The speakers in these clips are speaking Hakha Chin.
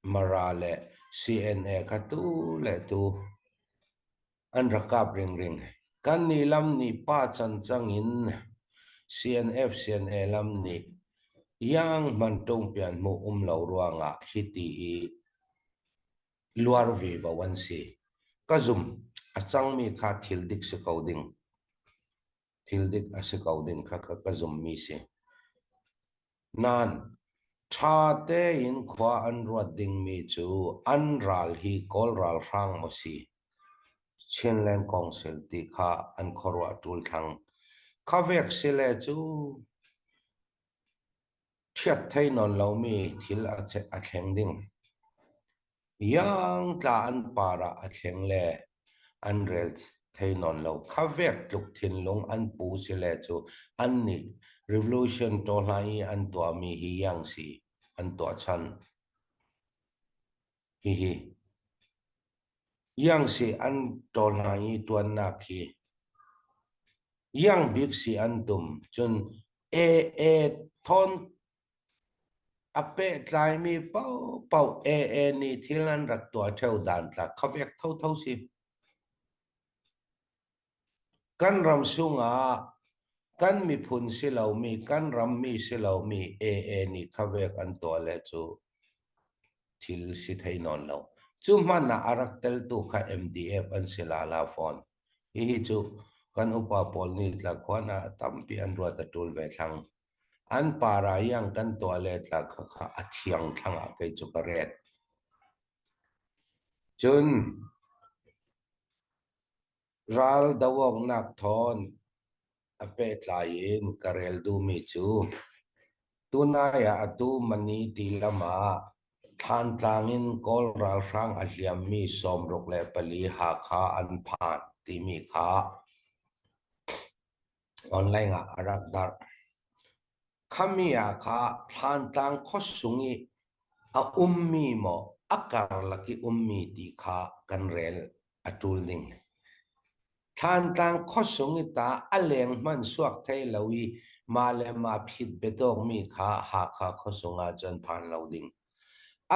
Mara le CNA kha tu le tu an rak kap ringring. Kan nih lam nih pa can cang in CNF CNA lam nih yang hman ṭungpian hmuh um lo ruangah hiti i luar vivo an si. Ka zum, a cangmi kha thil dik si ko ding. Thil dik a si ko ding kha ka zummi si. Nain, ṭha tein khua an ruat dingmi cu an ral hi Kawl ralhrang maw si, Chinland Council ti kha an khuaruah ṭul thlang. Khavek sile cu ṭhiat thei nawn lomi thil a thleng ding. Iangtla an par ah a thleng le an rel thei nawn lo. Kha vek tluk thinlung an pu sile cu annih revolution tawhlan i an tuahmi hi iang si an tuah chan. Hihi iang si an tawhlan i tuannak hi iang bik si an tum cun AA thawn A pehtlaimi paohpaoh AA nih thil an rak tuah ṭheo dan tla kha vek thotho si. Kan ram sungah kan miphun si lomi, kan rammi si lomi AA nih kha vek an tuah le cu thil si thei nawn lo. Cu hmanh ah a rak teltu kha MDF an si lala fawn. Hihi cu kan upa pawl nih tlakhuan ah tampi an ruat a ṭul ve thlang. An par ah iang kan tuah le tla khakha a thiang thlang ah kei cu ka ret. Cun ral doawknak thawn a pehtlai in ka rel duhmi cu tunai ah atu Mani ti lam ah Thlantlang in Kawl ralhrang a hliammi 64 Hakha an phan timi kha Online ah a rak darh. Khami ah kha Thlantlang khuasung i a ummi maw a karlak i ummi ti kha kan rel a ṭul ning. Thlantlang khuasung i ta a leng hmanh suak thei lo i mah le mah phit biadawkmi kha Hakha khuasung ah cun phan lo ding.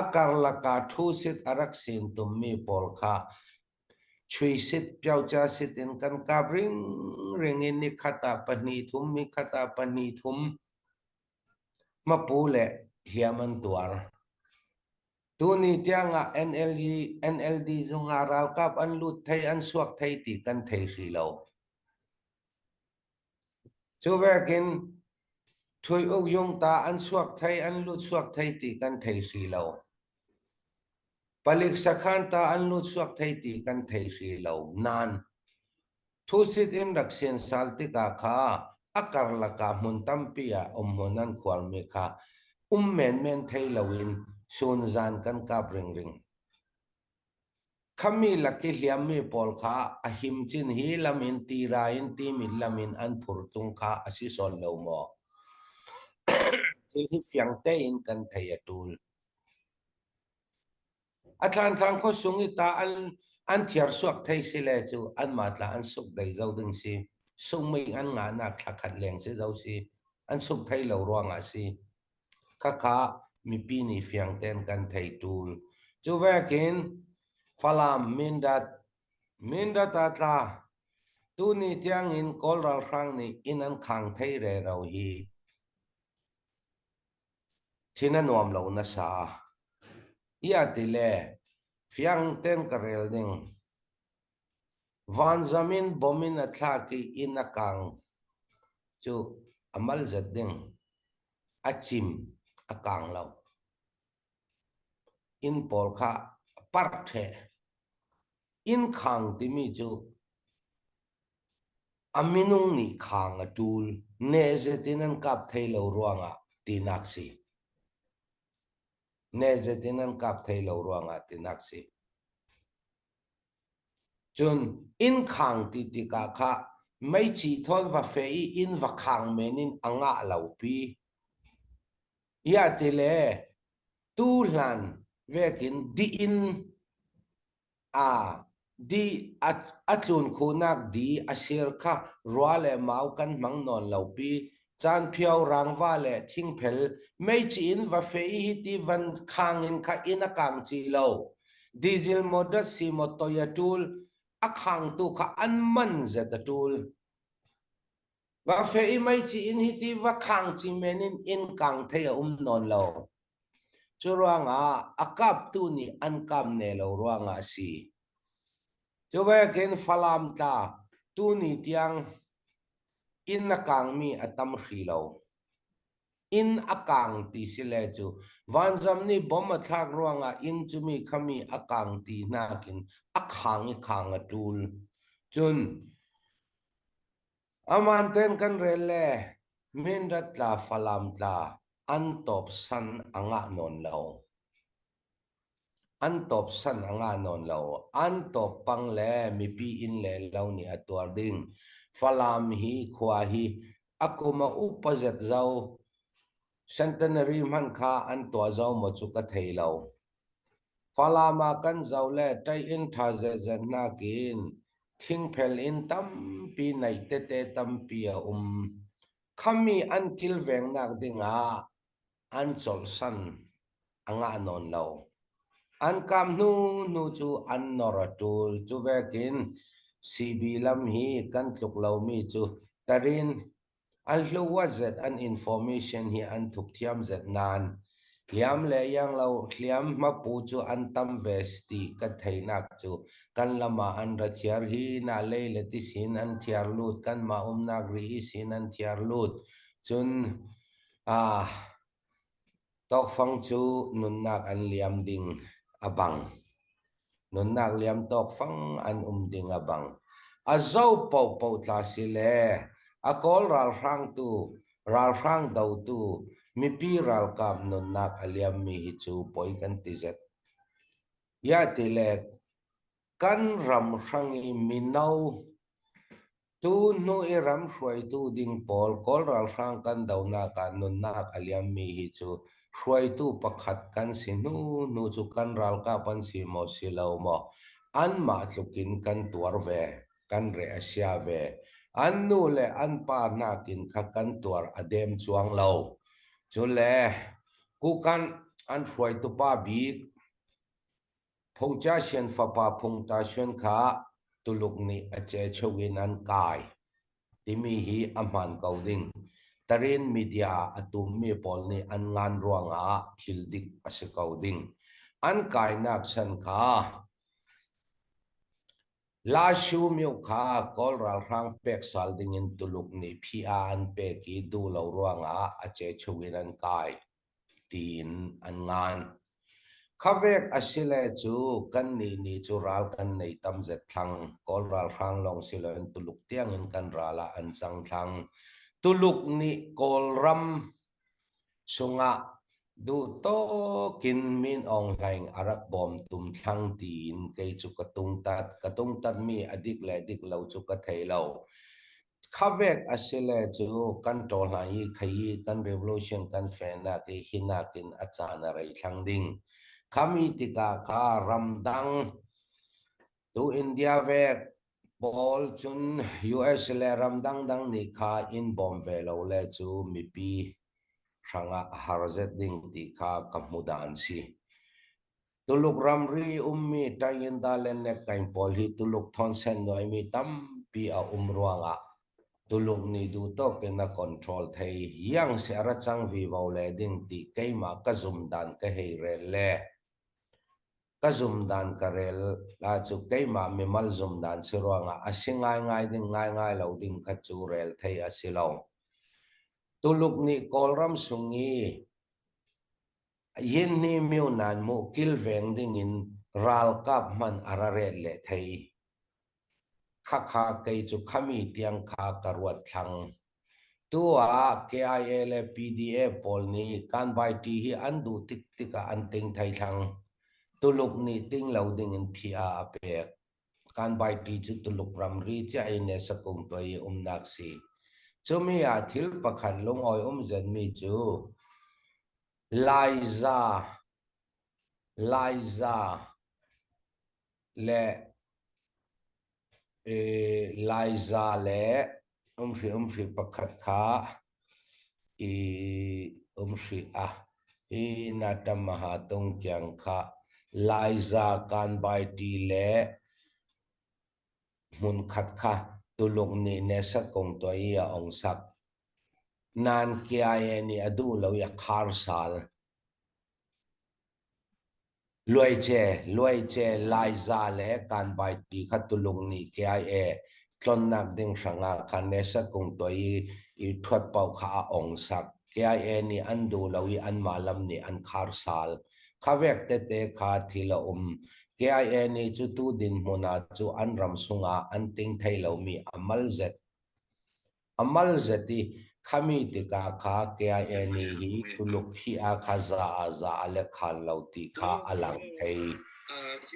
A karlak ah ṭhusit a rak sin tummi pawl kha Chuisit piocha-sit in kan kap ringring i nikhat ah pahnih thum, nikhat ah pahnih thum hmapu le hliam an tuar. Tuni tiangah NLD, NLD zungah ralkap an lut thei, an suak thei ti kan thei hrih lo. Cu vekin Thui Uk Yung ta an suak thei, an lut suak thei ti kan thei hrih lo. Palik sakhan ta an lut suak thei ti kan thei hrih lo. Nain thusit in rak siansal tikah kha a karlak ah hmun tampi ah umhmun an khuarmi kha um menmen thei loin sunzan kan kap ringring. Khami lak i hliammi pawl kha a him chin hi lam in tira in timit lam in an phur tung kha a si sawn lo maw? Thil hi fiang tein kan thei a ṭul. A thlantlang khuasung i ta an thiar suak thei si le cu anmah tla an suk dei zo ding si. Sungmei an ngahnak thla khat leng si zo si. An suk thei lo ruangah si. Khakha mipi nih fiang tein kan thei ṭul. Cu vekin Falam Mindat Mindat ah tla tuni tiangin Kawl ralhrang nih inn an khang thei rero hi thin a nuam lo nasa. Ia ti le fiang ten ka rel ding. Vanzam in bom in a thlak i inn a kang cu a mal zet ding. A cim a kang lo. Inn pawl kha a parh ṭheh. Inn khang timi cu a minung nih khang a ṭul. Nehzet in an kap thei lo ruangah tinak si. Nehzet in an kap thei lo ruangah tinak si. Cun inn khang ti tikah kha meici thawn va feh i inn va khang men in a ngah lopi. Ia ti le tu hlan vekin di in a di a tlun khunak di a sir kha rua le mau kan hmang nawn lopi. Caanphio rangva le thingphel meici in va fe i hiti van khang in kha inn a kang ci lo. Diesel maw datsi maw toi a ṭul, a khangtu kha an man zet a ṭul. Va fe i meici in hiti va khang ci men in inn kang thei a um nawn lo. Cu ruangah a kaptu nih an kap ne lo ruangah a si. Cu vekin Falam tla tuni tiang inn a kangmi a tam hri lo. Inn a kang ti si le cu vanzam nih bom a thlak ruangah inn cu mi khami a kang ti nakin a khang i khang a ṭul. Cun aman ten kan rel le Mindat tla Falam tla an tawp san a ngah nawn lo. An tawp san a ngah nawn lo. An tawp pang le mipi inn le lo nih a tuar ding. Falam hi khua hi a kum a upa zet zo. Centenary hmanh kha an tuah zo maw cu ka thei lo. Falam ah kan zo le ṭai-inn ṭha zetzet nakin thingphel inn tampi naih tete tampi a um. Khami an kilvengnak dingah an colhsan a ngah nawn lo. An kam hnu hnu cu an nor a ṭul. Cu vekin CB lam hi kan tluk lomi cu tarin an hluat zet an information hi an thup thiam zet nain hliam le iang lo hliam hmapu cu an tam ve ti ka theinak cu kan lam ah an ra thiar hi na lei le ti sin an thiar lut kanmah umnak ri i sin an thiar lut cun ah Tawkfang cu nunnak an liam ding a bang. Nunnak liam tawkfang an um ding a bang. A zo paohpaoh tla si le a Kawl ralhrangtu, ralhrang dotu, mipi ralkap nunnak a liammi hi cu poi kan ti zet. Ya ti le kan ram hrang i mino Tu hnu i ram hruaitu ding pawl Kawl ralhrang kan donak ah nunnak a liammi hi cu hruaitu pakhat kan si hnu hnu cu kan ralkap an si maw si lo maw anmah tluk in kan tuar ve, kan re a sia ve. An nu le an pa nakin kha kan tuar a dem cuang lo. Cule kukan an hruaitu pa bik Phungcha Sian fapa Phung Ta Xuan kha Tuluk nih a cheu in an kai timi hi a hmaan ko ding. Tarin media ah a tummi pawl nih an ngan ruangah thil dik a si ko ding. An kainak chan kha Lashu myo kha Kawl ralhrang pek sal dingin Tuluk nih phi'a an pek i duh lo ruangah a cheu in an kai. tiin an ngan. Khavek a si le cu kannih nih cu ral kan nei tam zet thlang. Kawl ralhrang lawng si loin Tuluk tiangin kan ral ah an cang thlang. Tuluk nih Kawlram chungah duhtawk in Min Aung Hlaing a rak bawm tum thlang tiin kei cu ka tungtat. Ka tungtatmi a dik le dik lo cu ka thei lo. Khavek a si le cu kan ṭaw hna i khai kan revolution kan fehnak i hi nakin a caan a rei thlang ding. Khami tikah kha ramdang tu India vek pawl cun US le ramdang dang nih kha in bawm ve lo le cu mipi hrangah a har zet ding ti kha ka hmu dan si. Tuluk ramri ummi Tayinda le Nekkaing pawl hi Tuluk thawnsen nuaimi tampi a um ruangah Tuluk nih duhtawk in a control thei. Yang si a ra cang vivo le ding ti keimah ka zum dan ka hei rel le ka zum dan ka rel la cu keimah mimal zum dan si ruangah a si ngaingai ding ngaingai lo ding kha cu rel thei a si lo. Tuluk nih Kawlram sung i Yinni myo nan mu kilveng dingin ralkap hmanh a ra ret le thei. Khakha kei cu khami tiang kha ka ruat thlang. Tu ah KIA le PDA pawl nih kanbaiti hi an duh tik tikah an ting thei thlang. Tuluk nih ting lo dingin phiah a pek. Kanbaiti cu Tuluk ramri cia in le sakung tuai i umnak si. Cumi ah thil pakhat lungawi um zenmi cu Laiza, Laiza le Laiza le umhri umhri pakhat kha. I um hrih a hi natamaha tungkyang kha Laiza kanbaiti le hmunkhat kha Tuluk nih Nesat kong tuah i a ong sak. Nan KIA nih a duh lo i a khar sal. Luaice Laiza le Kanbaiti kha Tuluk nih KIA tlonnak ding hrangah khan Nesat kung tuah i ṭhuat paoh kha a ong sak. KIA nih an duh lo i anmah lam nih an khar sal. Kha vek tete kha thil a um. KIA nih cu tu dinhmun ah cu an ram sungah an ting thei lomi a mal zet. A mal zet i khami tikah kha KIA nih hi Tuluk hi a kha za ah za a le khan lo ti kha a lang thei.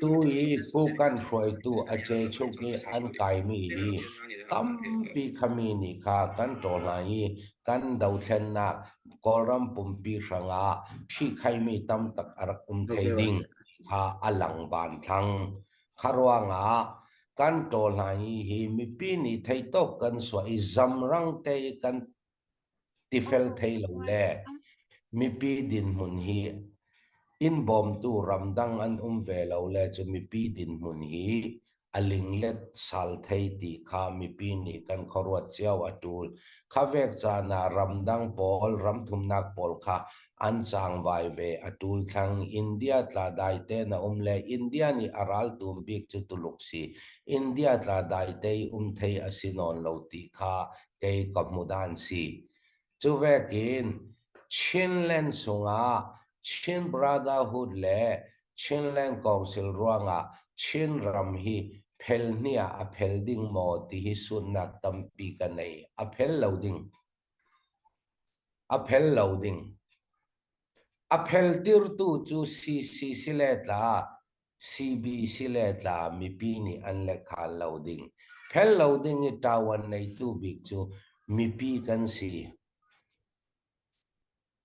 Tu i Kukan hruaitu a chechuk i an kaimi hi tampi khami nih kha kan ṭawl hna i kan dothlennak Kawlram pumpi hrangah ṭhihkhaimi tamtak a rak um thei ding kha a lang ban thlang. Kha ruangah kan ṭawl hna i hi mipi nih theitawk kan suah i zamrang te i kan tifel thei lo le mipi dinhmun hi inn bawmtu ramdang an um ve lo le cu mipi dinhmun hi a linglet sal thei ti kha mipi nih kan khuaruat cio a ṭul. Kha vek caan ah ramdang pawl, ramthumnak pawl kha an cangvai ve a ṭul thlang. India tla dai tein a um le India nih a raltum bik cu Tuluk si. India tla dai te i um thei a si nawn lo ti kha kei ka hmu dan si. Cu vekin Chinland sungah Chin Brotherhood le Chinland Council ruangah Chin ram hi phel hnih ah a phel ding maw ti hi sunnak tampi ka nei. A phel lo ding. A phel lo ding. A phel tirtu cu CC sile tla CB sile tla mipi nih an lekhan lo ding. Phel lo ding i ṭawan neitu bik cu mipi kan si.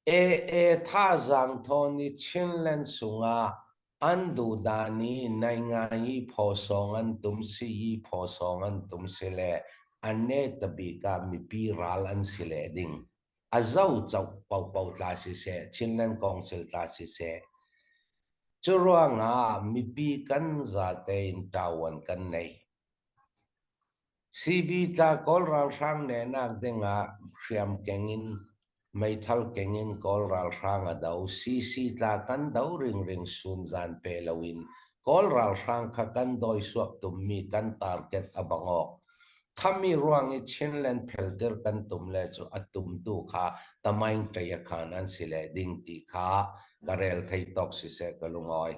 AA thazaang thawn i Chinland sungah an duhdan i naingai i phawsawng an tum si i phawsawng an tum si le a ne tabik ah mipi ral an si le ding. A zo coh paohpaoh tla siseh, Chinland Council tla siseh. Cu ruangah mipi kan zate in ṭawan kan nei. CB tla Kawl ralhrang nehnak dingah hriam keng in meithal keng in Kawl ralhrang a do. CC tla kan do ringring sunzan pe loin Kawl ralhrang kha kan dawi suak tummi kan target a bangawk. Khami ruang i Chinland pheltir kan tum le cu a tumtu kha tamaing ṭei khan an si le ding ti kha ka rel thei tawk siseh ka lungawi.